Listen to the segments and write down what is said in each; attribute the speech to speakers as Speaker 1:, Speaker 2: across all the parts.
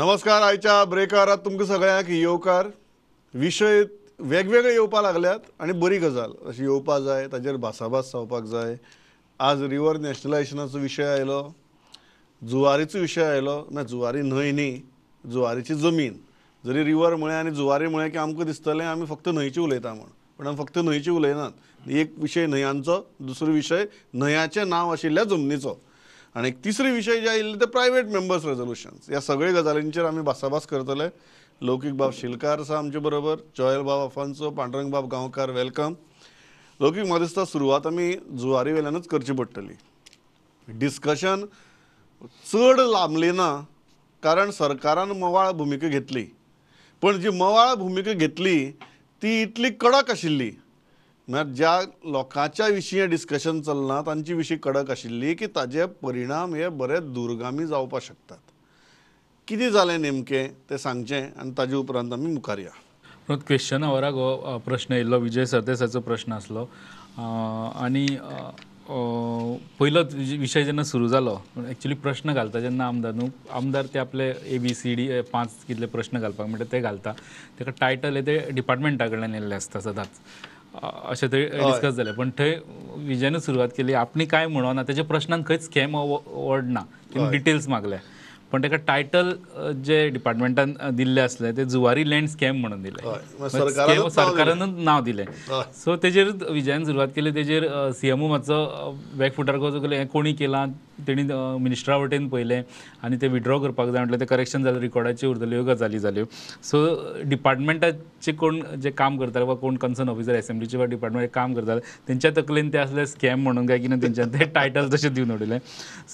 Speaker 1: नमस्कार. आयच्या ब्रेकारात तुमकां सगळ्यांक येवकार. विशय वेगवेगळे येवपाक लागल्यात आनी बरी गजाल अशी येवपा जाय, ताजेर भासाभास जावपाक जाय. आज रिवर नॅशनलायजेशनाचो विशय आयलो, जुवारीचो विशय आयलो. ना जुवारी न्हंय न्ही, जुवारीची जमीन. जरी रिवर म्हळें आनी जुवारी म्हळें की आमकां दिसतलें आमी फक्त न्हंयची उलयता म्हूण, पण आमी फक्त न्हंयची उलयनात. एक विशय न्हंयांचो, दुसरो विशय न्हंयाचें नांव आशिल्ल्या जमनीचो, आनी एक तिसरो विशय जे आयिल्ले ते प्रायवेट मेंबर्स रेजोल्युशन्स. ह्या सगळे गजालींचेर आमी भासाभास करतले. लौकीक बाब शिलकार आसा आमचे बरोबर, जॉयल बाब अफान्सो, पांडुरंग बाब गांवकार, welcome. लौकीक, म्हाका दिसता सुरवात आमी जुवारी वेल्यानूच करची पडटली. डिस्कशन चड लांबली ना कारण सरकारान मवाळ भुमिका घेतली, पण जी मवाळ भुमिका घेतली ती इतली कडक आशिल्ली, म्हळ्यार ज्या लोकांच्या विशीं हें डिस्कशन चल्लां तांचे विशीं कडक आशिल्ली की ताजे परिणाम हे बरे दुर्गामी जावपाक शकतात. कितें जालें नेमकें तें सांगचें आनी ताजे उपरांत आमी मुखार या.
Speaker 2: क्वेश्चन आवराक हो प्रश्न येयल्लो, विजय सरदेसाचो प्रश्न आसलो. आनी पयलो विशय जेन्ना सुरू जालो, एक्चुली प्रश्न घालता जेन्ना आमदार न्हू, आमदार ते आपले ए बी सी डी 5 कितले प्रश्न घालपाक म्हणटा ते घालता. ताका टायटल हे ते डिपार्टमेंटा कडल्यान येयल्ले आसता सदांच, अशें थंय डिस्कस जालें. पण थंय विजयानूच सुरवात केली, आपणी कांय म्हणना, तेच्या प्रश्नान खंयच स्कॅम वर्ड ना, तेणी डिटेल्स मागले. पण ताका टायटल जे डिपार्टमेंटान दिल्लें आसलें ते जुवारी लँड स्कॅम म्हणून दिलें, सरकारानूच नांव दिलें. सो तेजेर विजयान सुरवात केली. तेजेर सीएमओ मातसो बॅकफुटार वचूंक लागलो, हें कोणी केलां तेणी मिनिस्टरा वटेन पळयलें आनी ते विड्रॉ करपाक जाय म्हटलें, ते करेक्शन जालें, रिकॉर्डाचेर उरतल्यो ह्यो गजाली जाल्यो. सो डिपार्टमेंटाचे कोण जे काम करताले वा कोण कन्सर्न ऑफिसर एसेंब्लीचे वा डिपार्टमेंट काम करताले तेंच्या तकलेन ते आसले स्कॅम म्हणून काय कितें, तेंच्यान ते टायटल तशें दिवन उडयलें.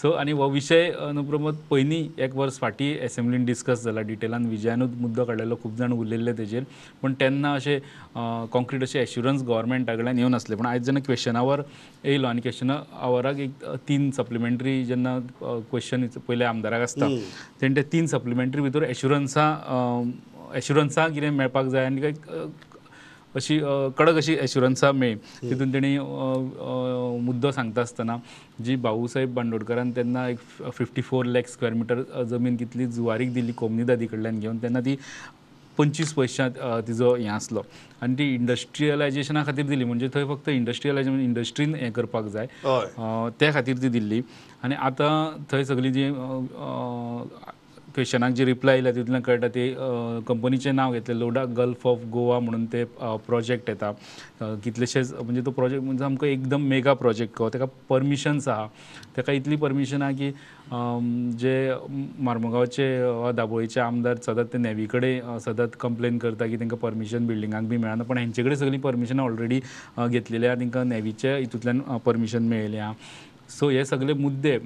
Speaker 2: सो आनी हो विशय न्हू प्रमोद पयलीं एक वर्स फाटीं एसेंब्लीन डिस्कस जाला डिटेलान, विजयानूच मुद्दो काडलेलो, खूब जाण उलयल्ले तेजेर. पूण तेन्ना अशें कॉन्क्रीट अशें एश्युरन्स गव्हर्मेंटा कडल्यान येवनासलें. पूण आयज जेन्ना क्वेश्चन our येयलो आनी क्वेश्चन आवराक एक 3 सप्लिमेंटरी जेन्ना क्वेश्चन पयले आमदाराक आसता तेणें ते 3 सप्लिमेंटरी भितर एश्युरन्सां कितें मेळपाक जाय आनी काय अशी कडक अशी एश्युरन्सां मेळ्ळी. तितून तेणी मुद्दो सांगता आसतना जी भाऊसाहेब बांदोडकरान तेन्ना एक 54 लाख स्क्वेअर मिटर जमीन कितली जुवारीक दिली कोमनीदादी कडल्यान घेवन, तेन्ना ती 25 पयशांत तिजो हें आसलो आनी ती इंडस्ट्रियलायजेशना खातीर दिली, म्हणजे थंय फक्त इंडस्ट्रियलायजेशन इंडस्ट्रीन हें करपाक जाय त्या खातीर ती दिल्ली. आनी आतां थंय सगळीं जी क्वेश्चनाक जी रिप्लाय येयल्या तितूंतल्यान कळटा ती कंपनीचें नांव घेतलें, लोडा गल्फ ऑफ गोवा म्हणून ते प्रोजेक्ट येता. कितलेशेच म्हणजे तो प्रोजेक्ट म्हणजे आमकां एकदम मेगा प्रोजेक्ट कहो, ताका परमिशन्स आहा, ताका इतली परमिशन आहा की जे मार्मगांवचे वा दाबोळीचे आमदार सदांच ते नेवी कडेन सदांच कंप्लेन करता की तांकां परमिशन बिल्डिंगाक बी मेळना, पण हेंचे कडेन सगळीं परमिशनां ऑलरेडी घेतलेली आहा, तांकां नेवीच्या हितूंतल्यान परमिशन मेळिल्लें आहा. सो हे सगळे मुद्दे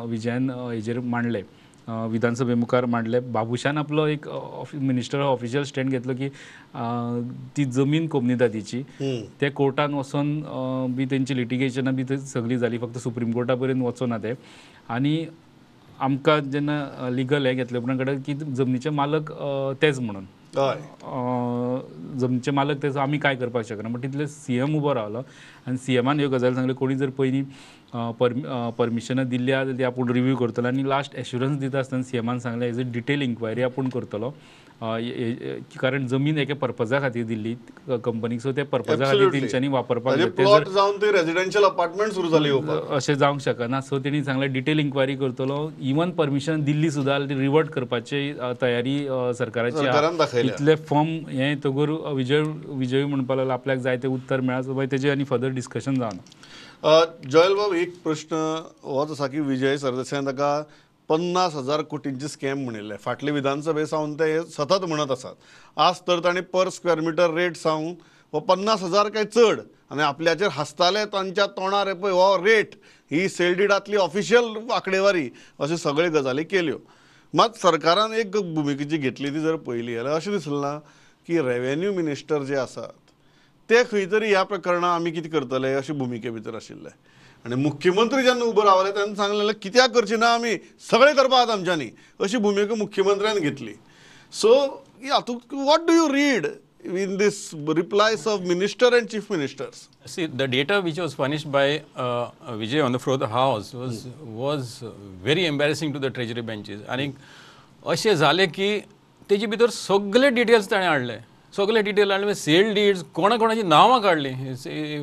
Speaker 2: विजयान हेजेर मांडले, विधानसभे मुखार मांडले. बाबुशान आपलो एक मिनिस्टर ऑफिशियल स्टँड घेतलो की ती जमीन कोमनीदादीची, ते कोर्टान वचोन बी तेंची लिटिगेशनां बी सगळीं जाली, फक्त सुप्रीम कोर्टा पर्यंत वचोना ते. आनी आमकां जेन्ना लिगल हें घेतलें उपरांत कळटा की जमनीचे मालक तेच म्हणून, जमनीचे मालक तेच, आमी कांय करपाक शकना. बट तितले सीएम उबो रावलो आनी सीएमान ह्यो गजाली सांगल्यो, कोणी जर पयलीं परमिशनां दिल्ली आहा जाल्यार ती आपूण रिव्यू करतलो. आनी लास्ट एश्युरन्स दिता आसतना सीएमान सांगलें एज अ डिटेल इन्क्वायरी आपूण करतलो, कारण जमीन एके पर्पजा खातीर दिल्ली कंपनीक, सो ते पर्पजा खातीर तेंच्यांनी वापरपाक
Speaker 1: जाय, रेजिडेन्शियल अपार्टमेंट सुरू जाली
Speaker 2: अशें जावंक शकना. सो तेणी सांगलें डिटेल इन्क्वायरी करतलो, इवन परमिशन दिल्ली सुद्दां जाल्यार ती रिवर्ट करपाची तयारी सरकाराची. इतले फॉर्म हें तगोर विजय म्हणपाक लागलो आपल्याक जाय तें उत्तर मेळ्ळां, सो मागीर तेजेर आनी फर्दर डिस्कशन जावना.
Speaker 1: जॉयल बाब, एक प्रश्न होच आसा की विजय सरदेसायान ताका 50,000 कोटींचे स्कॅम म्हणिल्ले, फाटले विधानसभे सावन ते सतत म्हणत आसात. आज तर तांणी पर स्क्वेअर मिटर रेट सावन हो 50,000 काय चड, आनी आपल्याचेर हांसताले तांच्या तोंडार पळय हो रेट, ही सेलडीडांतली ऑफिशियल आंकडेवारी, अश्यो सगळ्यो गजाली केल्यो. मात सरकारान एक भुमिका जी घेतली ती जर पळयली जाल्यार अशें दिसलें ना की रेवेन्यू मिनिस्टर जे आसात ते खंय तरी ह्या प्रकरणां आमी कितें करतले अशे भुमिके भितर आशिल्ले. आनी मुख्यमंत्री जेन्ना उबो रावले तेन्ना सांगलें कित्याक करची ना आमी, सगळें करपा आहात आमच्यांनी, अशी भुमिका मुख्यमंत्र्यान घेतली. सो हातूंत what do you read in this replies of minister and chief ministers?
Speaker 3: See, the data which was furnished by Vijay on the floor of the house was very embarrassing to the treasury benches. And अशें जालें की तेजे भितर सगळे details ताणें हाडले, सगळे detail हाडले, सेल डीड्स, कोणा कोणाची नांवां काडली,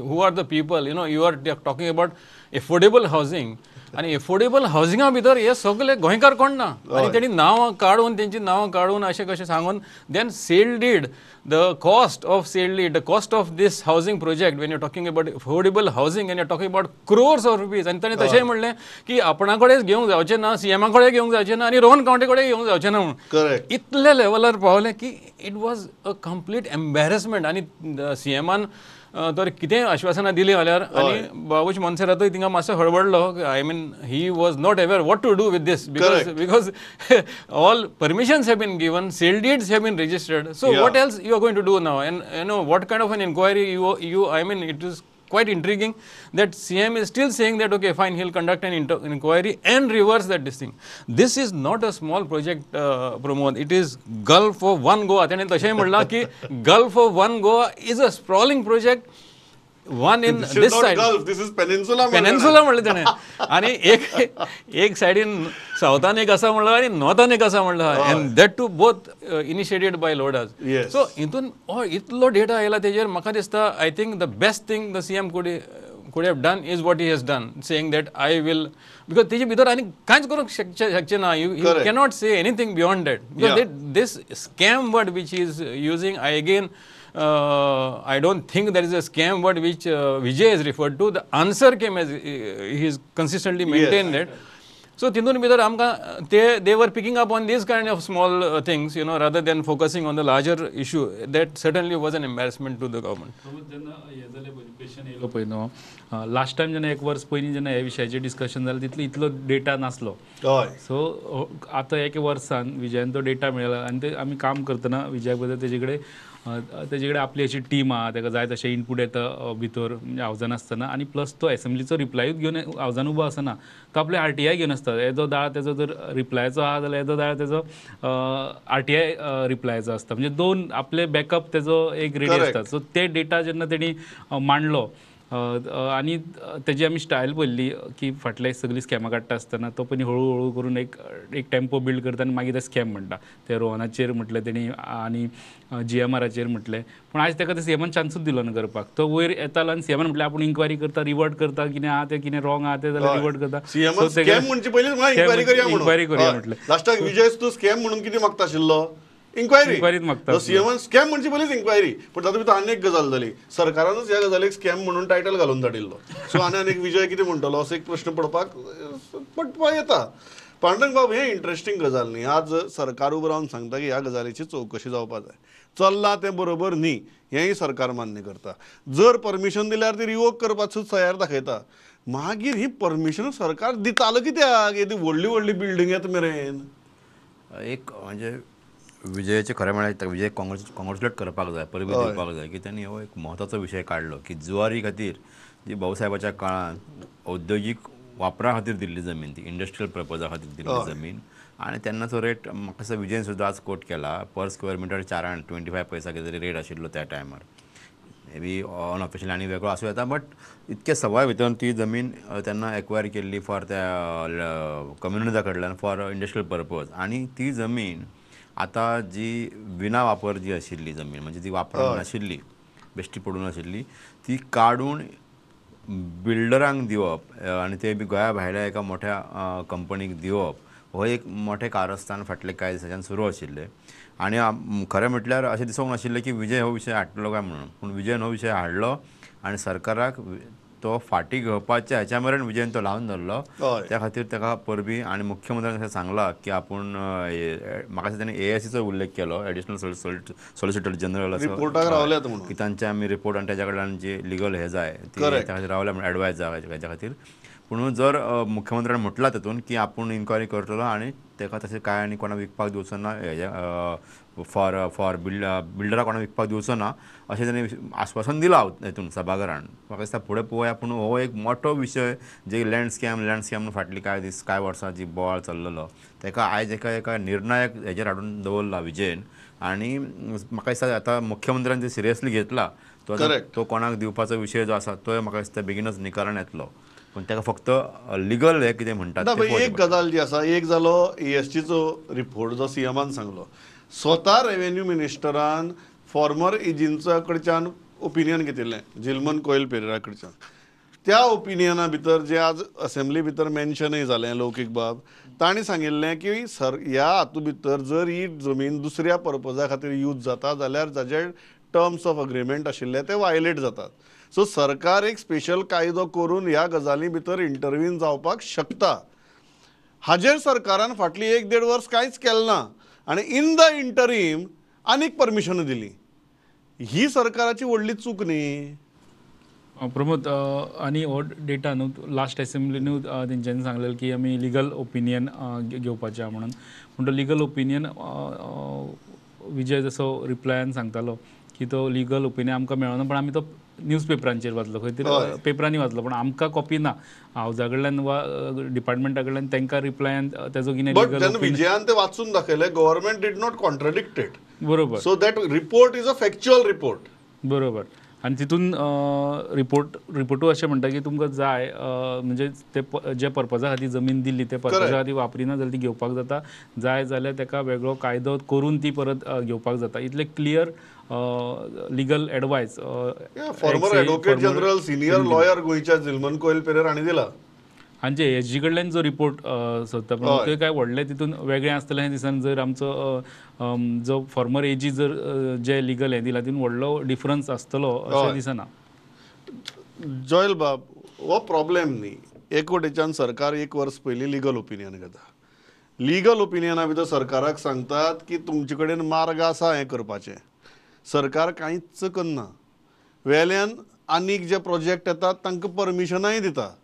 Speaker 3: who are the people, you know, you are talking about affordable housing आनी एफोर्डेबल हावसिंगा भितर हे सगळे गोंयकार कोण ना, आनी तेणी नांवां काडून, तेंची नांवां काडून अशें कशें सांगून then sale deed, the cost of sale deed, the cost of this housing project, when you talking about affordable housing and you talking about crores of rupees. आनी ताणें तशेंय म्हणलें की आपणा कडेन घेवंक जावचें ना, सीएमा कडेन घेवंक जावचें ना आनी रोहन कावंटे कडेन घेवंक जावचें ना म्हणून. इतले लेवलार पावलें की it was a complete embarrassment. आनी सीएमान तर कितेंय आश्वासनां दिलीं जाल्यार आनी बाबूश मोन्सेरातूय थिंगा मातसो हळवडलो. I mean he was not aware what to do with this because because all permissions have been given, sale deeds have been registered, so what else you are going to do now, and you know what kind of an inquiry you you I mean it is quite intriguing that CM is still saying that okay fine, he'll conduct an inquiry and reverse that this thing. This is not a small project, Pramod. It is Gulf of One Goa. तेणे तशेंय म्हणलां की Gulf of One Goa is a sprawling project. One in this side.
Speaker 1: Gulf, this is peninsula.
Speaker 3: Peninsula म्हणलें तेणें. आनी एक एक सायडीन सावथान एक आसा म्हणलां आनी नॉर्थान एक आसा म्हणलां, and that too both initiated by Lodhas. So हितून हो इतलो डेटा आयला तेजेर म्हाका दिसता I think the best thing the CM could have done is what he has done, saying that I will, because तेजे भितर आनी कांयच करूंक शकचें ना. You cannot say anything beyond that because this scam word which he is using, I again I don't think there is a scam word which Vijay has referred to. The answer came as he has consistently maintained that. So tindun bhitar amka they were picking up on these kind of small things, you know, rather than focusing on the larger issue. That certainly was an embarrassment to the government.
Speaker 2: Question येयलो पळय न्हू last time जेन्ना एक वर्स पयलीं जेन्ना ह्या विशयाचेर डिस्कशन जालें तितलो इतलो डेटा नासलो. सो आतां एका वर्सान विजयान तो डेटा मेळ्ळा आनी ते आमी काम करतना विजयाक बद्दल तेजे कडेन आपली अशी टीम आहा, ताका जाय तशें इनपूट येता भितर म्हणजे हावजान आसतना, आनी प्लस तो एसेंब्लीचो रिप्लायूच घेवन हावजान उबो आसना, तो आपले आरटीआय घेवन आसता. येदो दाळ तेजो जर रिप्लायचो आहा जाल्यार येदो दाळ तेजो आरटीआय रिप्लायचो आसता, म्हणजे दोन आपले बॅकअप तेजो एक रेडी आसता. सो ते डेटा जेन्ना तेणी मांडलो आनी तेजी आमी स्टायल पळयल्ली की फाटले सगळीं स्कॅमां काडटा आसतना तो पयलीं हळू हळू करून एक एक टेम्पो बिल्ड करता आनी मागीर ते स्कॅम म्हणटा. ते रोहनाचेर म्हटलें तेणी आनी जीएमआराचेर म्हटलें, पूण आयज ताका ते सीएमान चान्सूच दिलो ना करपाक. तो वयर येतालो आनी सीएमान म्हटलें आपूण इन्क्वायरी करता, रिवर्ट करता, कितें आहा तें कितें रॉंग आहा तें जाल्यार रिवर्ट करता. इन्क्वायरी करुया म्हटलें.
Speaker 1: लास्टाक विजय तूं स्कॅम म्हणून कितें मागता आशिल्लो? इन्क्वायरी मागता. सीएमान स्कॅम म्हणची पयलीच इन्क्वायरी. पूण तातूंत भितर आनी एक गजाल जाली, सरकारानूच ह्या गजालीक स्कॅम म्हणून टायटल घालून धाडिल्लो. सो आनी आनी एक विजय कितें म्हणटलो असो एक प्रश्न पडपाक पडपा येता. पांडुरंग बाब, हें इंट्रस्टींग गजाल न्ही. आज सरकार उबो रावन सांगता की ह्या गजालीची चवकशी जावपा जाय, चल्लां तें बरोबर न्ही हेंय सरकार मान्य करता. जर परमिशन दिल्यार ती रिवोक करपाचो तयार दाखयता. मागीर ही परमिशन सरकार दितालो कित्याक येदी व्हडली व्हडली बिल्डींग येता मेरेन?
Speaker 4: एक म्हणजे विजयाचे खरें म्हळ्यार विजय कॉंग्रेच्युलेट करपाक जाय, परबी दिवपाक जाय की तांणी हो एक म्हत्वाचो विशय काडलो की जुवारी खातीर जी भाऊसाहेबाच्या काळांत औद्योगीक वापरा खातीर दिल्ली जमीन, ती इंडस्ट्रियल पर्पजा खातीर दिल्ली जमीन, आनी तेन्नाचो रेट म्हाका दिसता विजयन सुद्दां आज कोट केला, पर स्क्वेअर मिटर 4.25 पैसा कितें तरी रेट आशिल्लो त्या टायमार. मे बी अनऑफिशियल आनी वेगळो आसूं येता, बट इतके सवाय भितर ती जमीन तेन्ना एक्वायर केल्ली फॉर त्या कम्युनिजा कडल्यान फॉर इंडस्ट्रियल पर्पज. आनी ती जमीन आतां जी विना वापर जी आशिल्ली जमीन, म्हणजे ती वापरान नाशिल्ली, बेश्टी पडून आशिल्ली, ती काडून बिल्डरांक दिवप आनी ते बी गोंया भायल्या एका मोठ्या कंपनीक दिवप हो एक मोठें कारस्थान फाटले कांय दिसांच्यान सुरू आशिल्लें. आनी खरें म्हटल्यार अशें दिसूंक नाशिल्लें की विजय हो विशय हाडटलो काय म्हणून, पूण विजयन हो विशय हाडलो आनी सरकाराक तो फाटीं घेवपाच्या हेच्या मेरेन विजयन तो लावन धरलो. त्या खातीर ताका परबी आनी मुख्यमंत्र्यान अशें सांगलां की आपूण म्हाका दिसता ताणें एएसीचो उल्लेख केलो, एडिशनल सॉलिसिटर जनरल असो, की तांचे आमी रिपोर्ट आनी ताच्या कडल्यान जे लिगल हे जाय ती त्या खातीर रावल्या म्हणून एडवायज जाय हेच्या खातीर. पूण जर मुख्यमंत्र्यान म्हटलां तातूंत की आपूण इन्क्वायरी करतलो आनी ताका तशें कांय आनी कोणाक विकपाक दिवचो ना, हेजे फॉर फॉर बिल्डराक कोणाक विकपाक दिवचो ना अशें ताणें आश्वासन दिलां हेतून सभाघरान. म्हाका दिसता फुडें पळोवया. पूण हो एक मोठो विशय जे लँड स्कॅम लँड स्कॅम फाटली कांय दीस कांय वर्सां जी बोवाळ चल्लेलो ताका आयज एका एका निर्णायक हेजेर हाडून दवरला विजयन. आनी म्हाका दिसता आतां मुख्यमंत्र्यान ते सिरियसली घेतला, तो कोणाक दिवपाचो विशय जो आसा तोय म्हाका दिसता बेगीनच निकालान येतलो. पूण ताका फक्त लिगल हें कितें म्हणटात.
Speaker 1: एक गजाल जी आसा, एक जालो ESGचो रिपोर्ट जो सीएमान सांगलो, स्वता रेवेन्यू मिनिस्टरान फॉर्मर एजींचा कडच्यान ओपिनियन घेतिल्लें, जिलमन कोयल पेरेरा कडच्यान. त्या ओपिनियना भितर जे आज असेंब्ली भितर मेन्शनय जालें लौकीक बाब, तांणी सांगिल्लें की सर ह्या हातूंत भितर जर ही जमीन दुसऱ्या पर्पजा खातीर यूज जाता जाल्यार जाजे टर्म्स ऑफ अग्रीमेंट आशिल्ले ते वायलेट जातात. सो सरकार एक स्पेशल कायदो करून ह्या गजाली भितर इंटरवीन जावपाक शकता. हाजेर सरकारान फाटली 1-1.5 वर्स कांयच केलें ना आनी इन the interim आनीक परमिशनां दिली. ही सरकाराची व्हडली चूक न्ही
Speaker 2: प्रमोद. आनी हो डेटा न्हू लास्ट असेंब्ली न्हू तेंच्यांनी सांगलें की आमी लिगल ओपिनियन घेवपाचें आहा म्हणून. पूण तो लिगल ओपिनियन विजय जसो रिप्लायान सांगतालो की तो लिगल ओपिनियन आमकां मेळना, पण आमी तो न्यूज पेपरांचेर वाचलो, खंय तरी पेपरांनी वाचलो, पण आमकां कॉपी ना हावजा कडल्यान वा डिपार्टमेंटा कडल्यान तांकां रिप्लायान तेजो कितें लिगल ओपिनियन
Speaker 1: विजयान ते वाचून दाखयलें. Government did not contradict it.
Speaker 2: बरोबर.
Speaker 1: So that report is a factual report.
Speaker 2: बरोबर. आनी तितून रिपोर्टू अशें म्हणटा की तुमकां जाय म्हणजे ते जे पर्पजा खातीर जमीन दिल्ली ते पर्पजा खातीर वापरिना जाल्यार ती घेवपाक जाता, जाय जाल्यार ताका वेगळो कायदो करून ती परत घेवपाक जाता. इतले clear legal advice
Speaker 1: former advocate general senior lawyer गोंयच्या जिलमन कोयल पेरेर हांणी दिला.
Speaker 2: आनी जे एस जी कडल्यान जो रिपोर्ट सोदता पण ते काय व्हडलें तितून वेगळें आसतलें हें दिसना. जर आमचो जो फॉर्मर एजी जर जे लिगल हें दिला तितून व्हडलो डिफरन्स आसतलो अशें दिसना.
Speaker 1: जॉयल बाब, हो प्रॉब्लेम न्ही. एक वटेच्यान सरकार 1 वर्स पयलीं लिगल ओपिनियन घेता. लिगल ओपिनियना भितर सरकाराक सांगतात की तुमचे कडेन मार्ग आसा हें करपाचें. सरकार कांयच करना. वेल्यान आनीक जे प्रोजेक्ट येतात तांकां परमिशनाय दिता.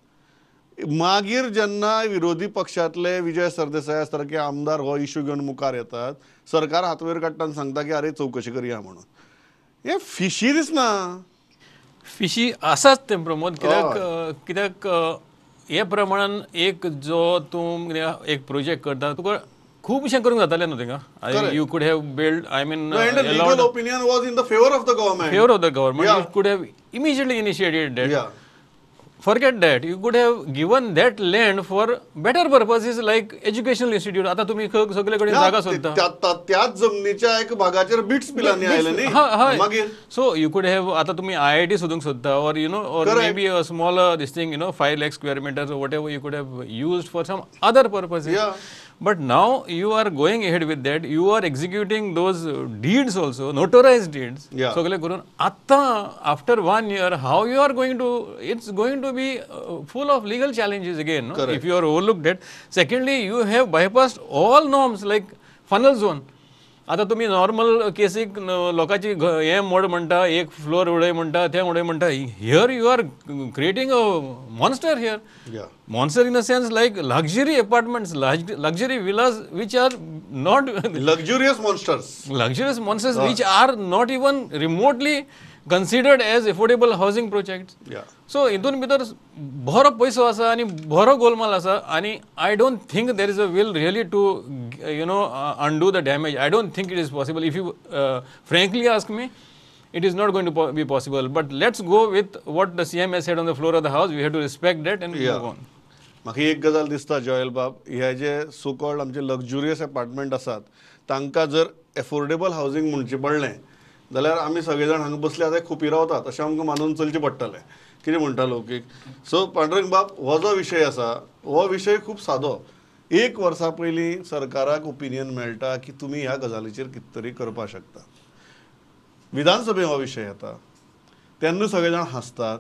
Speaker 1: मागीर जेन्ना विरोधी पक्षांतले विजय सरदेसाय सारके आमदार हो इशू घेवन मुखार येतात, सरकार हात वयर काडटा आनी सांगता की अरे चवकशी करया म्हणून. हें फिशी दिसना.
Speaker 3: फिशी आसाच तें प्रमोद. कित्याक कित्याक हे प्रमाणान एक जो तूं एक प्रोजेक्ट करता तुका खूबशें करूंक जातालें न्हू थिंगा. You could have build, I mean
Speaker 1: legal opinion was in the favour of the government.
Speaker 3: Favour of the government. You could have immediately initiated that. Forget that. You could have given that land for better purposes like educational institute. आता तुम्ही सगळे कडेन जागा सोदता
Speaker 1: त्याच जमनीच्या एक भागाचेर बिट्स पिलांनी आयले न्ही मागीर.
Speaker 3: सो you could have, आता तुम्ही IIT सोदूंक सोदता or you know or maybe a small this thing you know 5 lakh square metres whatever you could have used for some other purposes. But now you are going ahead with that. You are executing those deeds also, notarized deeds. सगळे करून आता after 1 year, how you are going to, it's going to be full of legal challenges again. No? If you are overlooked it. Secondly, you have bypassed all norms like funnel zone. आता तुम्ही normal केसीक लोकांची हें मोड म्हणटा, एक floor उडय म्हणटा, तें उडय म्हणटा. Here you are creating a monster here. Monster in a sense like luxury apartments, luxury villas which are not
Speaker 1: luxurious monsters.
Speaker 3: Luxurious monsters which are not even remotely considered as affordable housing projects. So हितून भितर बरो पयसो आसा आनी बरो गोलमाल आसा आनी I don't think there is a will really to you know undo the damage. I don't think it is possible. If you frankly ask me, it is not going to be possible. But let's go with what the CM has said on the floor of the house. We have to respect that and move on.
Speaker 1: म्हाका एक गजाल दिसता जॉयल बाब, हे जे so called आमचे luxurious apartment आसात तांकां जर एफोर्डेबल हावजींग म्हणचें पडलें जाल्यार आमी सगळे जाण हांगा बसले आतां खोपी रावतात अशें आमकां मानून चलचें पडटलें. कितें म्हणटा लौकीक? सो पांडुरंग बाब, हो जो विशय आसा हो विशय खूब सादो. 1 वर्सा पयलीं सरकाराक ओपिनियन मेळटा की तुमी ह्या गजालीचेर कितें तरी करपाक शकता. विधानसभे हो विशय येता तेन्ना सगळे जाण हांसतात,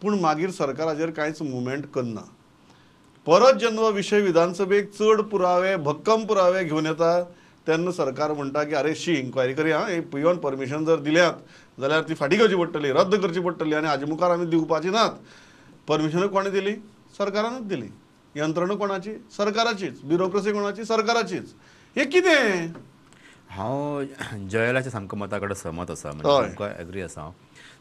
Speaker 1: पूण मागीर सरकार हाजेर कांयच मुवमेंट करना. परत जेन्ना हो विशय विधानसभेक चड पुरावे, भक्कम पुरावे घेवन येता तेन्ना सरकार म्हणटा की अरे शी इन्क्वायरी करया, इवन परमिशन जर दिल्यात जाल्यार ती फाटीं घेवची पडटली, रद्द करची पडटली आनी हाजे मुखार आमी दिवपाची नात. परमिशनां कोणें दिली? सरकारानूच दिली. यंत्रणा कोणाची? सरकाराचीच. ब्युरोक्रेसी कोणाची? सरकाराचीच. हें कितें?
Speaker 4: हांव जयलाच्या सामको मता कडेन सहमत आसा, म्हणजे सामको एग्री आसा हांव.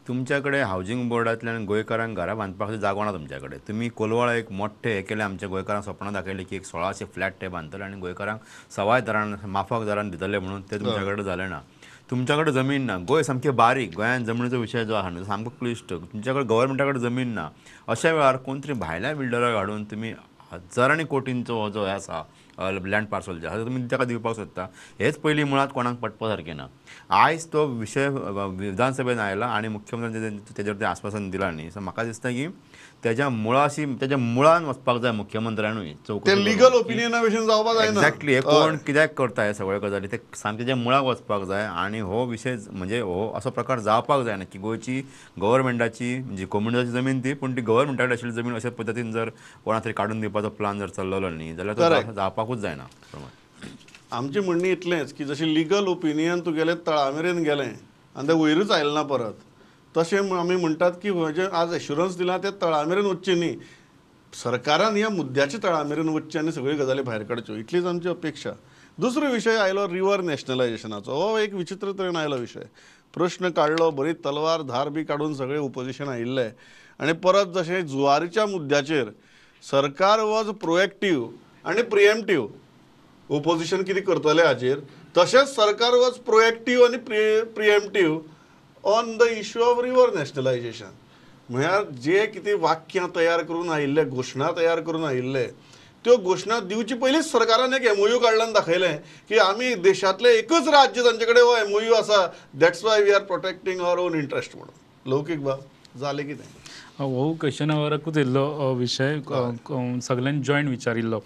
Speaker 4: तुमच्या कडेन हावजींग बोर्डांतल्यान गोंयकारांक घरां बांदपा खातीर जागो ना तुमच्या कडेन. तुमी कोलवाळ एक मोठें हें केलें, आमच्या गोंयकारांक सपनां दाखयलीं की एक 1600 फ्लॅट ते बांदतले आनी गोंयकारांक सवाय दरान, माफक दरान दितले म्हणून, तें तुमच्या कडेन जालें ना. तुमच्या कडेन जमीन ना, गोंय सामकें बारीक, गोंयान जमनीचो विशय जो आहा न्हू सामको क्लिश्ट, तुमच्या कडेन गव्हर्मेंटा कडेन जमीन ना, अशा वेळार कोण तरी भायल्या बिल्डराक हाडून तुमी हजारांनी कोटींचो हो जो हे आसा लँड पार्सल जे आसा तुमी ताका दिवपाक सोदता, हेच पयलीं मुळांत कोणाक पटपा सारकें ना. आयज तो विशय विधानसभेन आयला आनी मुख्यमंत्र्यान तेजेर तें आस्वासन दिलां न्ही, सो म्हाका दिसता की तेज्या मुळाशी तेज्या मुळान वचपाक जाय मुख्यमंत्र्यानूय चवकशी,
Speaker 1: लिगल ओपिनियना भशेन जावपाक जायना.
Speaker 4: एक्झॅक्टली, हे कोण कित्याक करता हे सगळे गजाली ते सामकें तेज्या मुळाक वचपाक जाय आनी हो विशय म्हणजे हो असो प्रकार जावपाक जायना की गोंयची गव्हर्मेंटाची म्हणजे कोमुनिदाची जमीन ती, पूण ती गव्हर्मेंटा कडेन आशिल्ली जमीन अशा पद्दतीन जर कोणा तरी काडून दिवपाचो प्लान जर चल्लेलो न्ही जाल्यार तो जावपाकूच जायना.
Speaker 1: आमची म्हणणी इतलेंच की जशें लिगल ओपिनियन तुगेलें तळा मेरेन गेलें आनी तें वयरूच आयलें ना परत, तशें आमी म्हणटात की म्हणजे आज एश्युरन्स दिलां तें तळा मेरेन वचचें न्ही, सरकारान ह्या मुद्द्याच्या तळा मेरेन वचचें आनी सगळ्यो गजाली भायर काडच्यो, इतलीच आमची अपेक्षा. दुसरो विशय आयलो रिवर नॅशनलायजेशनाचो, हो एक विचित्र तरेन आयलो विशय. प्रश्न काडलो, बरी तलवार धार बी काडून सगळें ओपोजिशन आयिल्लें आनी परत जशें जुवारीच्या मुद्द्याचेर सरकार वॉज प्रोएक्टीव आनी प्रिएम्प्टीव, ओपोजिशन कितें करतलें हाचेर, तशेंच सरकार वॉज प्रोएक्टीव आनी preemptive on the issue of river nationalisation. म्हळ्यार जे कितें वाक्यां तयार करून आयिल्ले, घोशणा तयार करून आयिल्ले, त्यो घोशणा दिवचे पयलींच सरकारान एक एमओयू काडला आनी दाखयलें की आमी देशांतलें एकच राज्य तांचे कडेन हो एमओयू आसा, that's why we are protecting our own interest म्हणून. लौकीक बाब जालें कितें?
Speaker 2: हो क्वेश्चन आवराकूच येयल्लो विशय, सगळ्यांनी जॉयंट विचारिल्लो,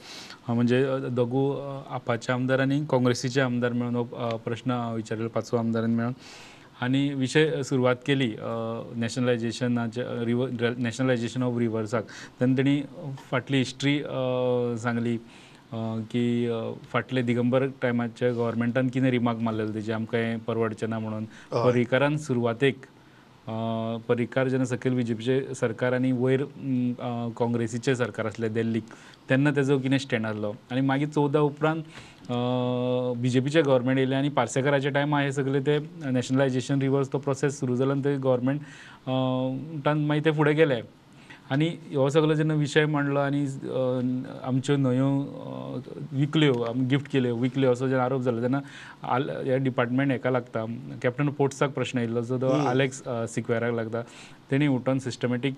Speaker 2: म्हणजे दोगू आपाचे आमदार आनी काँग्रेसीचे आमदार मेळून हो प्रश्न विचारिल्लो, पांचवो आमदारान मेळून, आनी विशय सुरवात केली नॅशनलायजेशनाचे रिवर नॅशनलायजेशन ऑफ रिवर्साक. तेन्ना तेणी फाटली हिस्ट्री सांगली की फाटले दिगंबर टायमाच्या गव्हर्मेंटान कितें रिमार्क मारलेलो तेजे, आमकां हें परवडचें ना म्हणून. पर्रीकारान सुरवातेक पर्रीकार जेन्ना सकयल बीजेपीचें सरकार आनी वयर काँग्रेसीचें सरकार आसलें दिल्लीक, तेन्ना तेजो कितें स्टँड आसलो, आनी मागीर 14 उपरांत बीजेपीचें गव्हर्मेंट येयलें आनी पार्सेकाराच्या टायमार हे सगळे ते नॅशनलायजेशन रिवर्स तो प्रोसेस सुरू जालो आनी ते गव्हर्मेंटान मागीर ते फुडें गेले. आनी हो सगळो जेन्ना विशय मांडलो आनी आमच्यो न्हंयो विकल्यो, गिफ्ट केल्यो, विकल्यो असो जेन्ना आरोप जालो तेन्ना ह्या डिपार्टमेंट हेका लागता, कॅप्टन पोर्ट्साक प्रश्न येयल्लो जो तो आलेक्स सिक्वेराक लागता, तेणी उठोन सिस्टमॅटीक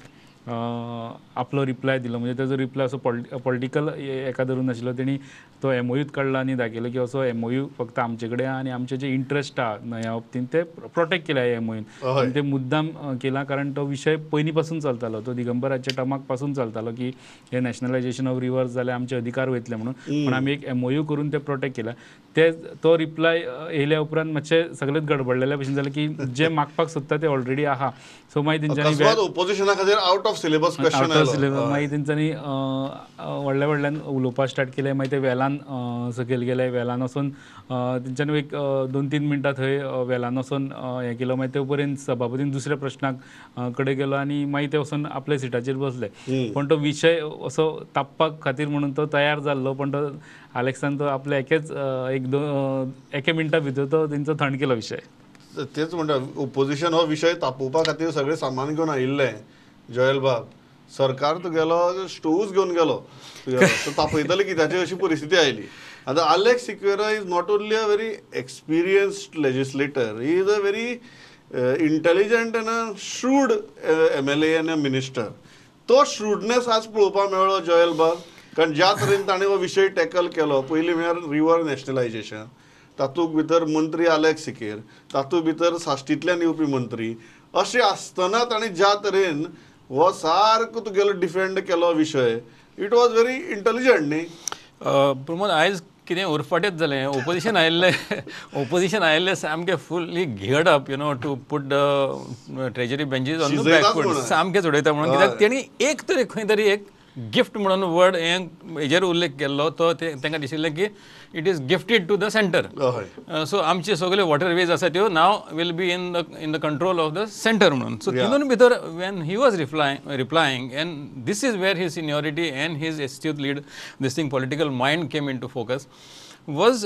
Speaker 2: आपलो रिप्लाय दिलो. म्हणजे तेजो रिप्लाय असो पॉलिटिकल हेका धरून नाशिल्लो, तेणी तो एमओयूत काडलो आनी दाखयलो की असो एमओयू फक्त आमचे कडेन आनी आमचे जे इंट्रस्ट आहा न्हंया बाबतीन ते प्रोटेक्ट केल्या एमओयून, आनी ते मुद्दाम केला कारण तो विशय पयलीं पासून चलतालो, तो दिगंबराच्या टर्माक पासून चलतालो की हे नॅशनलायजेशन ऑफ रिवर्स जाल्यार आमचे अधिकार वयतले म्हणून, पण आमी एक एमओयू करून ते प्रोटेक्ट केला. ते तो रिप्लाय येयल्या उपरांत मातशें सगळेच गडबडलेल्या भशेन जालें की जे मागपाक सोदता ते ऑलरेडी आहा, सो मागीर तेंच्यांनी
Speaker 1: ओपोजिशना खातीर आउट ऑफ सिलेबस क्वेश्चन आयलो,
Speaker 2: मागीर तेंच्यांनी व्हडल्या व्हडल्यान उलोवपाक स्टार्ट केलें, मागीर ते वेलान सकयल गेले, वेलान वचून तेंच्यांनी एक 2-3 मिनटां थंय वेलान वचून हें केलो, मागीर ते पर्यंत सभापतीन दुसऱ्या प्रश्नाक कडेन गेलो आनी मागीर ते वचून आपल्या सिटाचेर बसले. पण तो विशय असो तापपाक खातीर म्हणून तो तयार जाल्लो, पण तो आलेक्सान तो आपल्या एकेच एके मिनटा भितर तो तेंचो थंड केलो विशय.
Speaker 1: तेच म्हणटा ओपोजिशन हो विशय तापोवपा खातीर सगळें सामान घेवन आयिल्लें. जॉयल बाब, सरकार तुगेलो स्टोवूच घेवन गेलो, तो तापयतले कित्याची अशी परिस्थिती आयली. आतां Alex Sequeira is not only a very experienced legislator, he is a very intelligent and a shrewd MLA and a minister. तो श्रूडनेस आज पळोवपाक मेळ्ळो जॉयल बाब, कारण ज्या तरेन ताणें हो विशय टॅकल केलो, पयलीं म्हळ्यार रिवर नॅशनलायजेशन, तातूंत भितर मंत्री आलेक्स सिकेर, तातूंत भितर साश्टींतल्यान येवपी मंत्री, अशें आसतना ताणें ज्या तरेन हो सारको तुगेलो डिफेंड केलो विशय, it was very intelligent न्ही.
Speaker 3: प्रमोद, आयज कितें उरफाटेंच जालें, ओपोजिशन आयिल्लें, ओपोजिशन आयिल्लें सामकें fully geared up you know to put the treasury benches on the back foot, सामकें उडयता म्हणून, कित्याक तेणी एक तरी खंय तरी एक गिफ्ट म्हणून वर्ड हें हेजेर उल्लेख केल्लो, तो तांकां दिशिल्लें की it is gifted to the centre, so आमचे सगळे वॉटरवेज आसा त्यो now will be in the control of the centre म्हणून. सो तितून भितर when he was replying and this is where his seniority and his astute lead this thing political mind came into focus was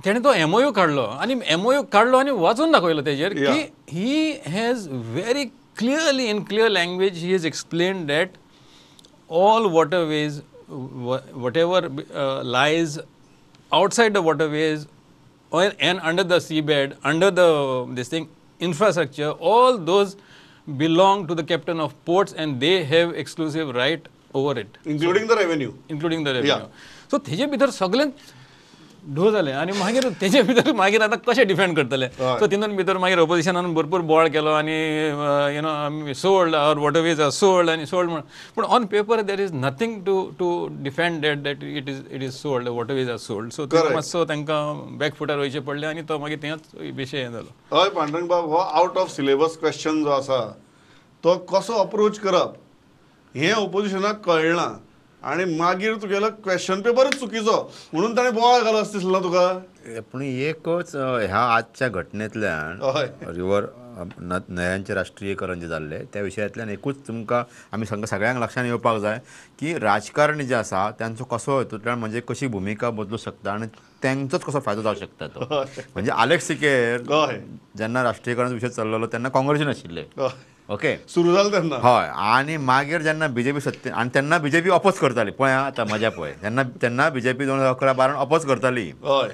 Speaker 3: तेणें तो MOU काडलो आनी MOU काडलो आनी वाचून दाखयलो तेजेर की he has very clearly in clear language he has explain that all waterways, whatever lies outside the waterways and under the seabed, under the this thing infrastructure, all those belong to the captain of ports and they have exclusive right over it,
Speaker 1: including the revenue.
Speaker 3: Including the revenue. So तेजे भितर सगळें ढो जालें आनी मागीर तेजे भितर मागीर आतां कशें डिफेंड करतले. सो तितून भितर मागीर ओपोजिशनान भरपूर बोवाळ केलो आनी you know आमी sold our waterways are sold आनी सोल्ड म्हण, पूण on paper there is nothing to to defend that that it is it is sold, waterways are sold. So ते मातसो तांकां बॅक फुटार वयचें पडलें आनी तो मागीर थंयच विशय हें जालो.
Speaker 1: हय पांडुरंग बाब, हो आउट ऑफ सिलेबस क्वेश्चन जो आसा तो कसो अप्रोच करप हें ओपोजिशनाक कळना आनी मागीर तुगेलो क्वेश्चन पेपरच चुकीचो म्हणून ताणें बोवाळ घालो अशें दिसलें ना तुका?
Speaker 4: पूण एकच ह्या आजच्या घटनेंतल्यान रिवर न्हंयांचें राष्ट्रीयकरण जें जाल्लें त्या विशयांतल्यान एकूच तुमकां आमी सगळ्यांक लक्षांत येवपाक जाय की राजकारणी जे आसा तांचो कसो हितूंतल्यान म्हणजे कशी भुमिका बदलूं शकता आनी तांचोच कसो फायदो जावंक शकता तो. म्हणजे आलेक्स सिकेर जेन्ना राष्ट्रीयकरणाचो विशय चल्लेलो तेन्ना काँग्रेसीन आशिल्ले, ओके,
Speaker 1: सुरू जालें तेन्ना.
Speaker 4: हय, आनी मागीर जेन्ना बीजेपी सत्ते आनी तेन्ना बीजेपी अपोज करताली, पळय आतां मजा पळय, तेन्ना तेन्ना बीजेपी 2011-12 अपोज करताली.
Speaker 1: हय,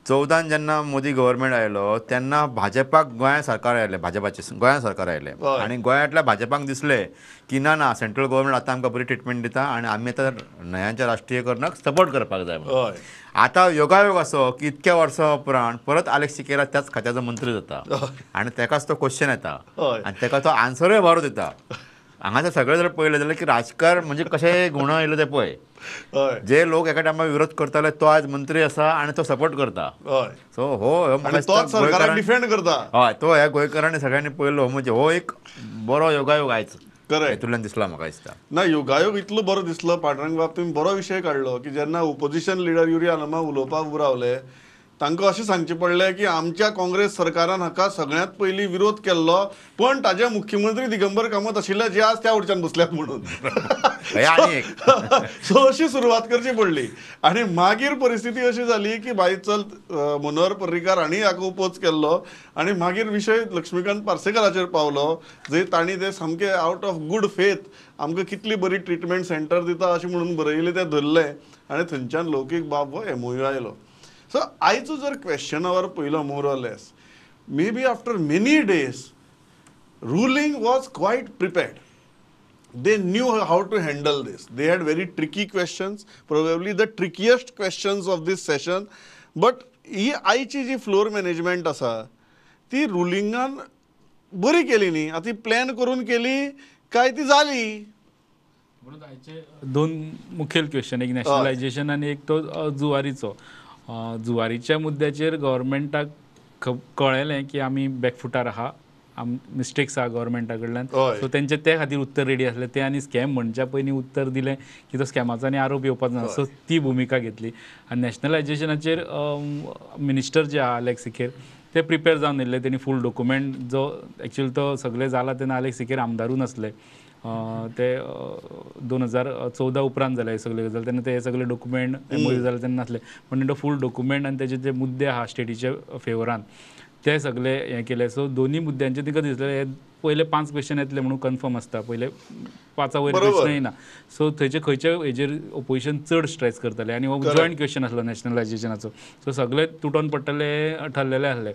Speaker 4: 14 जेन्ना मोदी गव्हर्मेंट आयलो तेन्ना भाजपाक गोंया सरकार आयलें, भाजपाचें गोंया सरकार आयलें आनी गोंयांतल्या भाजपाक दिसलें की ना ना सेंट्रल गव्हर्मेंट आतां आमकां बरी ट्रिटमेंट दिता आनी आमी आतां न्हंयांच्या राष्ट्रीयकरणाक सपोर्ट करपाक जाय म्हणून. आतां योगायोग असो की इतक्या वर्सां उपरांत परत आलेक्स सिकेरा त्याच खात्याचो मंत्री जाता आनी तेकाच तो क्वेश्चन येता आनी तेका तो आन्सरूय बरो दिता. हांगासर सगळें जर पळयलें जाल्यार की राजकारण म्हणजे कशें गुण येयलें तें पळय, जे लोक एका टायमार विरोध करताले तो आज मंत्री आसा आनी तो सपोर्ट करता. सो हो
Speaker 1: डिफेंड करता.
Speaker 4: हय, तो ह्या गोंयकारांनी सगळ्यांनी पळयलो म्हणजे हो एक बरो योगायोग आयज हेतूंतल्यान दिसला म्हाका दिसता.
Speaker 1: ना, योगायोग इतलो बरो दिसलो पांडुरंग बाब, तुमी बरो विशय काडलो की जेन्ना ओपोजिशन लिडर युरी आलमा उलोवपाक उबो रावले तांकां अशें सांगचें पडलें की आमच्या काँग्रेस सरकारान हाका सगळ्यांत पयलीं विरोध केल्लो, पण ताजे मुख्यमंत्री दिगंबर कामत आशिल्ले जे आज त्या वटच्यान बसल्यात म्हणून. सो अशी सुरवात करची पडली आनी मागीर परिस्थिती अशी जाली की बाई चल मनोहर पर्रीकार हांणी हाका उपोज केल्लो आनी मागीर विशय लक्ष्मीकांत पार्सेकाराचेर पावलो, जंय तांणी ते सामके आउट ऑफ गूड फेथ आमकां कितली बरी ट्रिटमेंट सेंटर दिता अशें म्हणून बरयलें तें धरलें आनी थंयच्यान लौकीक बाब हो एमओयू आयलो. सो आयचो जर क्वेश्चन our पयलो, more or less maybe after many days ruling was quite prepared. They knew how to handle this. They had very tricky questions, probably the trickiest questions of this session. But ही आयची जी floor management आसा ती रुलिंगान बरी केली न्ही, आतां ती plan करून केली काय ती जाली?
Speaker 2: म्हणून आयचे दोन मुखेल क्वेश्चन, एक नॅशनलायजेशन आनी एक तो जुवारीचो. जुवारीच्या मुद्द्याचेर गव्हर्मेंटाक कळ्ळें की आमी बॅकफुटार आहा, मिस्टेक्स आहा गव्हर्मेंटा कडल्यान, सो तेंचे ते खातीर उत्तर रेडी आसलें. ते आनी स्कॅम म्हणच्या पयलीं उत्तर दिलें की तो स्कॅमाचो आनी आरोप येवपाचो ना, सो ती भुमिका घेतली. आनी नॅशनलायजेशनाचेर मिनिस्टर जे आहा आलेक्स सिकेर ते प्रिपेर जावन येयल्ले, तेणी फूल डॉक्युमेंट जो एक्चुअली तो सगळें जाला तेन्ना आलेक्स सिकेर आमदारूय नासले, ते 2014 उपरांत जाले हे सगळे गजाल, तेन्ना ते सगळे डॉक्युमेंट एमओयू जाले तेन्ना नासले, पण तो फूल डॉक्युमेंट आनी तेजे जे मुद्दे आहा स्टेटीचे फेवरान ते सगळे हें केले. सो दोन्ही मुद्द्यांचे तिका दिसलें हे पयले 5 क्वेश्चन येतले म्हणून कन्फर्म आसता, पयले 5 वयर क्वेश्चन येना. सो थंयचे खंयचे हेजेर ओपोजिशन चड स्ट्रेस करतले आनी हो जॉयंट क्वेश्चन आसलो नॅशनलायजेशनाचो, सो सगळे तुटोन पडटले ठरलेले आसले.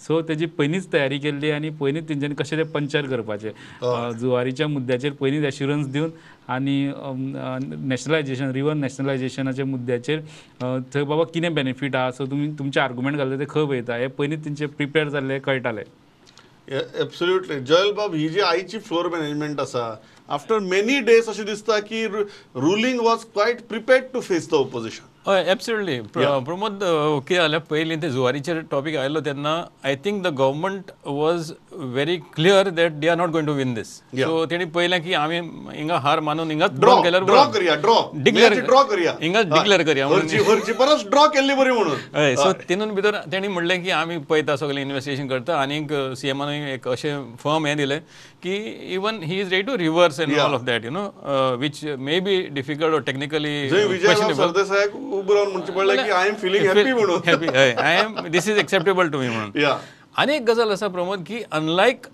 Speaker 2: सो तेजी पयलींच तयारी केल्ली आनी पयलींच तेंच्यांनी कशें तें पंचर करपाचें जुवारीच्या मुद्द्याचेर पयलींच एश्युरन्स दिवन आनी नॅशनलायजेशन रिवर नॅशनलायजेशनाच्या मुद्द्याचेर थंय बाबा कितें बेनिफीट आहा, सो तुमी तुमचे आर्गुमेंट घालता ते खंय वयता हे पयलींच तेंचे प्रिपेर जाल्ले कळटालें.
Speaker 1: एब्सोल्युटली जयल बाब, ही जी आयची फ्लोर मॅनेजमेंट आसा आफ्टर मेनी डेज अशें दिसता की ruling was quite prepared to face the opposition.
Speaker 3: हय, एब्सोल्युटली प्रमोद, कितें जालें पयलीं ते जुवारीचेर टॉपीक आयलो तेन्ना I think the government was very clear that they are not going to win this. So तेणी पळयलें की आमी हिंगा हार मानून हिंगाच ड्रॉ केल्यार
Speaker 1: ड्रॉ करया, ड्रॉ करया,
Speaker 3: हिंगाच डिक्लेअर करया
Speaker 1: म्हणून, परत ड्रॉ केल्ली बरी म्हणून.
Speaker 3: हय, सो तितून भितर तेणी म्हणलें की आमी पळयता सगळें इन्वेस्टिगेशन करता आनीक सीएमानूय एक अशें फर्म हें दिलें की even he is ready to reverse and all of that, you know, which may be difficult or technically
Speaker 1: questionable. उबो रावन म्हणचें पडलें की I am feeling happy म्हणून,
Speaker 3: happy, I am, this is acceptable to me म्हणून. आनी एक गजाल आसा प्रमोद की अनलायक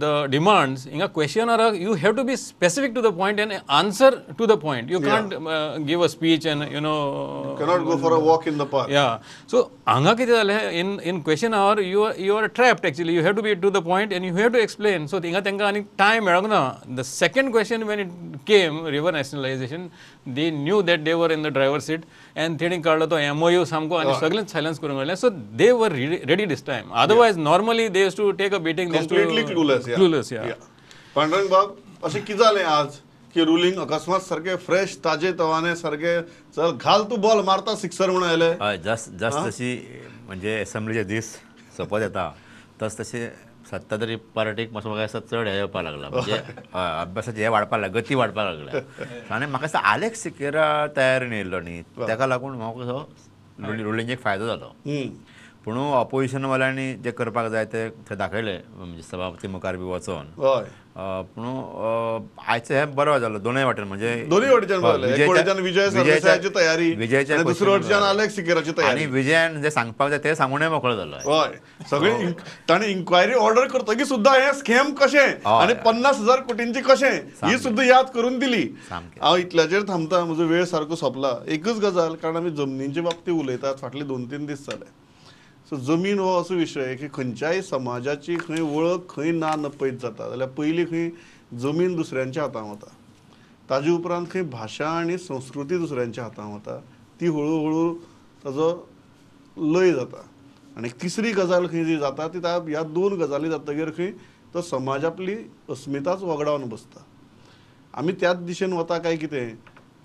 Speaker 3: the demands हिंगा क्वेश्चनाराक you have to be specific to the point and answer to the point. You can't give a speech and you know
Speaker 1: cannot go for a walk in the park.
Speaker 3: Yeah, so हांगा कितें जालें, in question hour you are trapped actually, you have to be to the point and you have to explain. So थिंगा तांकां आनी time मेळोंक ना. The second question when it came river nationalisation, they knew that they were in the driver seat and तेणी काडलो तो MOU सामको आनी सगळें सायलन्स करून काडलें. So they were ready this time. Otherwise normally they used to take a beating.
Speaker 1: Completely clueless.
Speaker 3: Clueless yeah.
Speaker 1: Pandurang बाब, अशें कितें जालें आज की रुलींग अकस्मात सारकें फ्रेश ताजे तवाने सारकें चल घाल तूं बॉल मारता सिक्सर म्हणून आयले?
Speaker 4: हय, जस तशी म्हणजे एसेंब्लीचे दीस सोंपत येता तस तशें सत्ताधारी पार्टीक मातसो म्हाका दिसता चड हें येवपाक लागला, म्हणजे अभ्यासाचें हें वाडपाक लागला, गती वाडपाक लागल्या. आनी म्हाका दिसता आलेक्स सिकेरा तयारीन येयल्लो न्ही, ताका लागून म्हाका कसो रुलिंगेक फायदो जालो. पूण ऑपोजिशनवाल्यांनी जें करपाक जाय तें दाखयलें, म्हणजे सभापती मुखार बी वचोन. पूण आयचें हें बरो जालो दोनूय वाटेन, म्हणजे
Speaker 1: दोनूय वाटेच्यान विजय सरदेसायाची तयारी, विजयाच्या दुसऱ्या वाटेच्यान आलेक्स सिकेराची तयारी,
Speaker 4: आनी विजयान जें सांगपाक जाय तें सांगूनय मोकळो जालो.
Speaker 1: हय, सगळे ताणें इन्क्वायरी ऑर्डर करतकीर सुद्दां हें स्कॅम कशें आनी 50,000 कोटींची कशें ही सुद्दां याद करून दिली. हांव इतल्याचेर थांबता, म्हजो वेळ सारको सोंपला. एकच गजाल, कारण आमी जमनींचे बाबतींत उलयतात फाटले 2-3 दीस जाले. सो जमीन हो असो विशय की खंयच्याय समाजाची खंय वळख खंय ना नपयत जाता जाल्यार पयलीं खंय जमीन दुसऱ्यांच्या हातांत वता, ताजे उपरांत खंय भाशा आनी संस्कृती दुसऱ्यांच्या हातांत वता, ती हळू हळू ताजो लय जाता. आनी तिसरी गजाल खंय जी जाता ती ह्या 2 गजाली जातकीर खंय तो समाज आपली अस्मिताच वगडावन बसता. आमी त्याच दिशेन वता काय कितें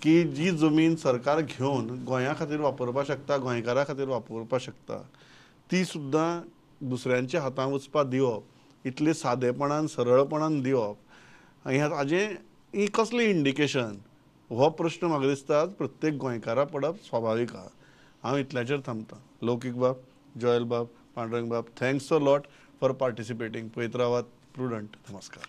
Speaker 1: की जी जमीन सरकार घेवन गोंया खातीर वापरपाक शकता, गोंयकारां खातीर वापरपाक शकता, ती सुद्दां दुसऱ्यांच्या हातांत वचपाक दिवप, इतले सादेपणान सरळपणान दिवप, हाजें ही कसलें इंडिकेशन, हो प्रश्न म्हाका दिसता प्रत्येक गोंयकारा पडप स्वाभावीक आहा. हांव इतल्याचेर थांबता. लौकीक बाब, जोयल बाब, पांडुरंग बाब, thanks a lot for participating. पळयत रावात प्रुडंट. नमस्कार.